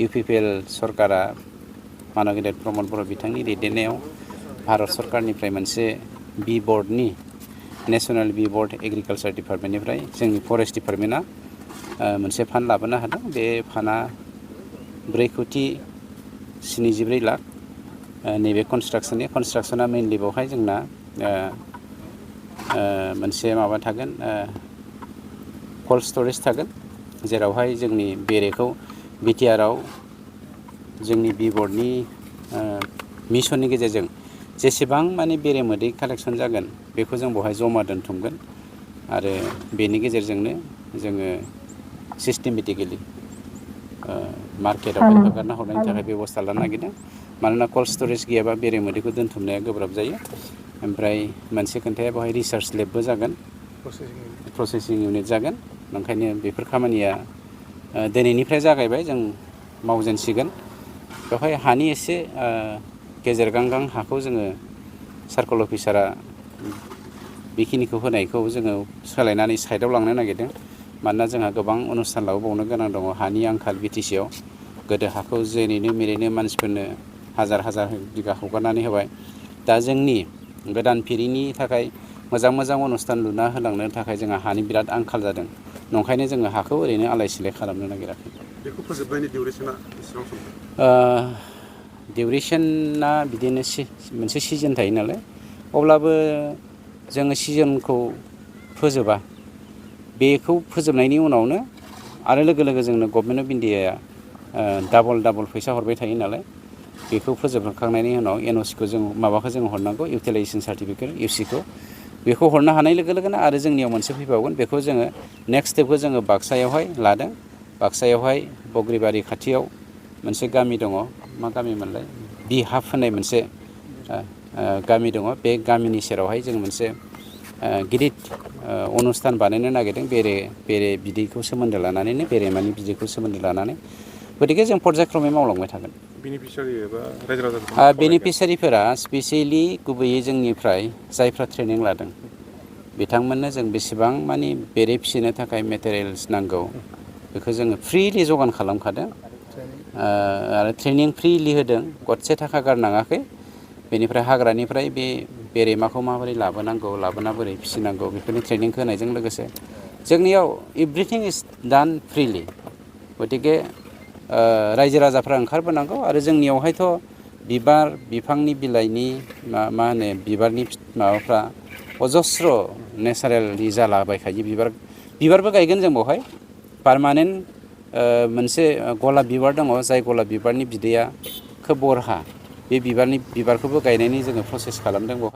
UPPL सरकारा मानव गेदेर प्रमद बर' बिथांनि दैदेननायाव भारत सरकारनिफ्राय मोनसे बी बर्डनि नेशनेल बी बर्ड एग्रिकालचार डिपार्टमेन्टनिफ्राय जोंनि फरेस्ट डिपार्टमेन्टआ मोनसे फान्ड लाबोनो हादों। बे फान्डआ 4,74 लाख नैबे कनस्ट्राक्शना मेनलि बेवहाय जोंना मोनसे माबा थागोन कोल्ड स्टरेज थागोन जेरावहाय जोंनि बेरेखौ बिटिआरआव जोंनि बी बर्डनि मिशननि गेजेरजों जेसेबां माने बेरे मोदै कालेक्शन जागोन बेखौ जों बेवहाय जमा दोनथुमगोन आरो बेनि गेजेरजोंनो जोङो सिस्टेमेटिकेलि मार्केटआव हगारना हरनायनि थाखाय बेबस्था लानो नागिरदों। मानोना कोल्ड स्टरेज गैयाबा बेरे मोदैखौ दोनथुमनाया गोब्राब जायो। ओमफ्राय मोनसे खोन्थाया बेवहाय रिसार्च लेबबो जागोन, प्रसेसिं इउनिट जागोन। ओंखायनो बेफोर खामानिया दिनैनिफ्राय जागायबाय, जों मावजेनसिगोन। बेवहाय हानि एसे गेजेर गांगां हाखौ जोङो सार्कल अफिसारा बेखिनिखौ होनायखौ जोङो सोलायनानै साइडआव लांनो नागिरदों। मानोना जोंहा गोबां अनुस्थान लाबोबावनो गोनां दङ, हानि आंखाल बिटिसिआव। गोदो हाखौ जेरैनो मेरैनो मानसिफोरनो हाजार बिगा हगारनानै होबाय। दा जोंनि गोदान फिरिनि थाखाय मोजां अनुस्थान लुना होलांनो थाखाय जोंहा हानि बिराद आंखाल जादों। नंखायनो जोङो हाखौ ओरैनो आलाय सिलाय खालामनो नागिराखै। बेखौ फोजोबनायनि डिउरेसना बेसेबां सम? डिउरेसना बिदिनो मोनसे सिजन थायो नालाय, अब्लाबो जोङो सिजनखौ फोजोबा। बेखौ फोजोबनायनि उनावनो आरो लोगो जोंनो गभर्नमेन्ट अफ इन्डियाया डाबल फैसा हरबाय थायो नालाय, बेखौ फोजोबखांनायनि उनाव एनअसिखौ जों हरनांगौ, इउटिलाइजेसन सार्टिफिकेट इउसिखौ। बेखौ हरनो हानाय लोगो लोगोनो आरो जोंनियाव मोनसे फैबावगोन। बेखौ जोङो नेक्स्ट स्टेपखौ जोङो बाक्सायावहाय लादों। बाक्सायावहाय बग्रिबारि खाथियाव मोनसे गामि दङ, मा गामिमोनलाय, बिहाफ होननाय मोनसे गामि दङ। बे गामिनि सेरावहाय जों मोनसे गिदिर अनुस्थान बानायनो नागिरदों, बेरे बिदैखौ सोमोन्दो लानानैनो, बेरेमानि बिदैखौ सोमोन्दो लानानै। गतिके जों पर्यायक्रमै मावलांबाय थागोन। बेनिफिसियारि एबा रायजो राजाफोरा बेनिफिसियारिफोरा स्पेसियेलि गुबैयै जोंनिफ्राय जायफ्रा ट्रेनिं लादों बिथांमोननो जों बेसेबां मानि बेरे फिसिनो थाखाय मेटेरियेल्स नांगौ बेखौ जोङो फ्रिलि जगान खालामखादों आरो ट्रेनिं फ्रिलि होदों, गरसे थाखा गारनाङाखै। बेनिफ्राय हाग्रानिफ्राय बे बेरेमाखौ माबोरै लाबोनांगौ, लाबोना बोरै फिसिनांगौ, बेफोरनि ट्रेनिंखौ होनायजों लोगोसे जोंनियाव एभ्रिथिं इज डान फ्रिलि। गतिके रायजो राजाफ्रा ओंखारबोनांगौ। आरो जोंनियावहायथ' बिबार बिफांनि बिलाइनि मा होनो बिबारनि माबाफ्रा अजस्र नेचारेलि जालाबायखायो। बिबारबो गायगोन जों बेवहाय पारमानेन्ट मोनसे गलाब बिबार दङ, जाय गलाब बिबारनि बिदैया खोब बरहा। बे बिबारखौबो गायनायनि जोङो प्रसेस खालामदों बेवहाय।